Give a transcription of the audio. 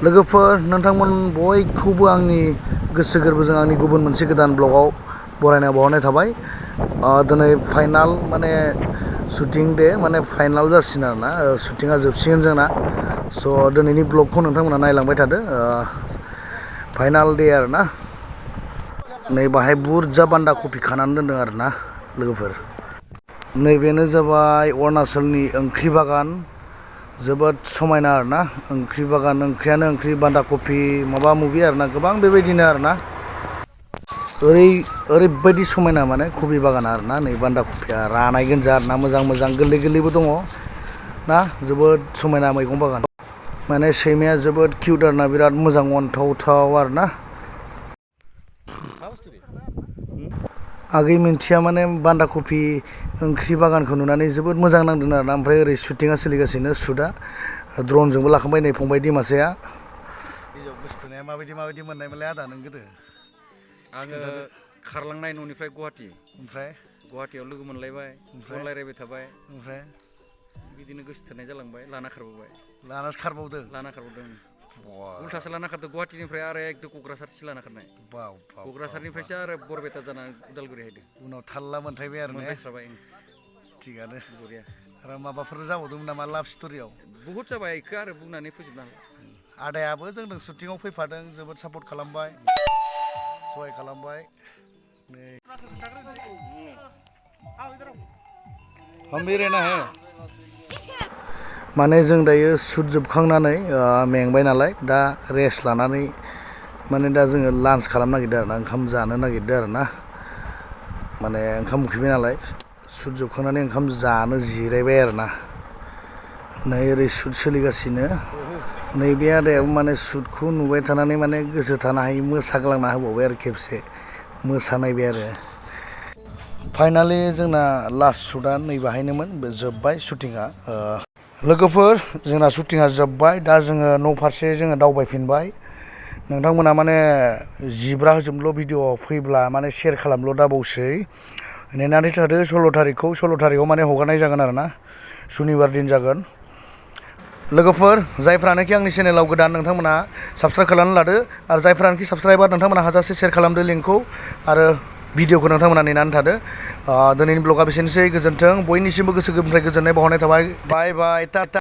लोगोफोर नोंथांमोन बयखौबो आंनि गोसो गोरबोजों आंनि गुबुन मोनसे गोदान ब्लगाव बरायना बावहरनाय थाबाय। दिनै फाइनाल माने शुटिं डे माने फाइनाल जासिगोन आरोना शुटिंआ जोबसिगोन जोंना। स' दिनैनि ब्लगखौ नोंथांमोना नायलांबाय थादो। फाइनाल डे आरोना नै बाहाय बुरजा बान्दा कफि खानानै दोनदों आरोना लोगोफोर। नैबेनो जाबाय अरुणाचलनि ओंख्रि बागान। जोबोद समायना आरोना ओंख्रि बागान, ओंख्रियानो ओंख्रि, बान्दा कफि माबा मुबि आरोना गोबां बेबायदिनो आरोना। ओरैबायदि समायना माने कफि बागाना आरोना। नै बान्दा कफिया रानाय गोजा आरोना, मोजां मोजां गोरलै गोरलैबो दङ ना। जोबोद समायना मैगं बागान। माने सैमाया जोबोद किउट आरोना, बिराद मोजां अनथावथाव आरोना। आगै मिन्थिया माने बान्दा कफि ओंख्रि बागानखौ नुनानै जोबोद मोजां नांदों आरोना। ओमफ्राय ओरै शुटिंआ सोलिगासिनो, शुटआ ड्रनजोंबो लाखांबाय नै फंबाय दिमासाया। हिजाव गोसथोनाया माबायदि मोननायमोनलाय आदा नों गोदो? आङो खारलांनाय न'निफ्राय गुवाहाटि, ओमफ्राय गुवाहाटियाव लोगो मोनलायबाय, फन रायज्लायबाय थाबाय, ओमफ्राय बिदिनो गोसोथोनाय जालांबाय, लाना खारबोबाय। लानासो खारबावदों? लाना खारबोदों। उल्थासो लाना खारदों, गुवाहाटिनिफ्राय आरो एकदम क'क्राझारसो लाना खारनाय। क'क्राझारनिफ्रायसो आरो बरपेटा जानानै उदालगुरि हायदों। उनाव थाल्ला मोनफायबाय आरो ने? मोनफैस्राबाय। थिगानो। बरिया। आरो माबाफोर जाबावदोंमोन नामा लाभ स्ट'रियाव? बहुद जाबाय, बेखौ आरो बुंनानै फोजोबनो हाला। आदायाबो जोंजों शुटिंआव फैफादों, जोबोद सापर्ट खालामबाय, सहाय खालामबाय। नै हम भी रहना है। माने जों दायो शुट जोबखांनानै मेंबाय नालाय दा रेस्ट लानानै माने दा जोङो लान्च खालामनो नागिरदों आरोना, ओंखाम जानो नागिरदों आरोना। माने ओंखाम उखैबाय नालाय शुट जोबखांनानै ओंखाम जानो जिरायबाय आरोना। नै ओरै शुट सोलिगासिनो। नैबे आदायाबो माने शुटखौ नुबाय थानानै माने गोसो थानो हायि मोसाग्लांना होबावबाय आरो खेबसे मोसानायबाय आरो। फाइनालि जोंना लास्ट शुटआ नै बाहायनोमोन, जोब्बाय शुटिंआ। लोगोफोर जोंना शुटिंआ जोब्बाय, दा जोङो न' फारसे जोङो दावबायफिनबाय। नोंथांमोना माने जिब्रा होजोंल' भिडिअ फैब्ला माने शेयार खालामल' दाबावसै। नेनानै थादो 16 तारिखखौ, 16 तारिखआव माने हगारनाय जागोन आरोना, सुनिबार दिन जागोन। लोगोफोर जायफ्रानोखि आंनि चेनेलाव गोदान नोंथांमोना साबस्क्राइब खालामनानै लादो, आरो जायफ्रानोखि साबस्क्राइबार नोंथांमोना हाजासे शेयार खालामदो लिंकखौ, आरो भिडिअखौ नोंथांमोना नेनानै थादो। दिनैनि ब्लगआ बेसेनोसै, गोजोन्थों, बयनिसिमबो गोसो गोरबोनिफ्राय गोजोननाय बावहरनाय थाबाय। बाय बाय, टाटा।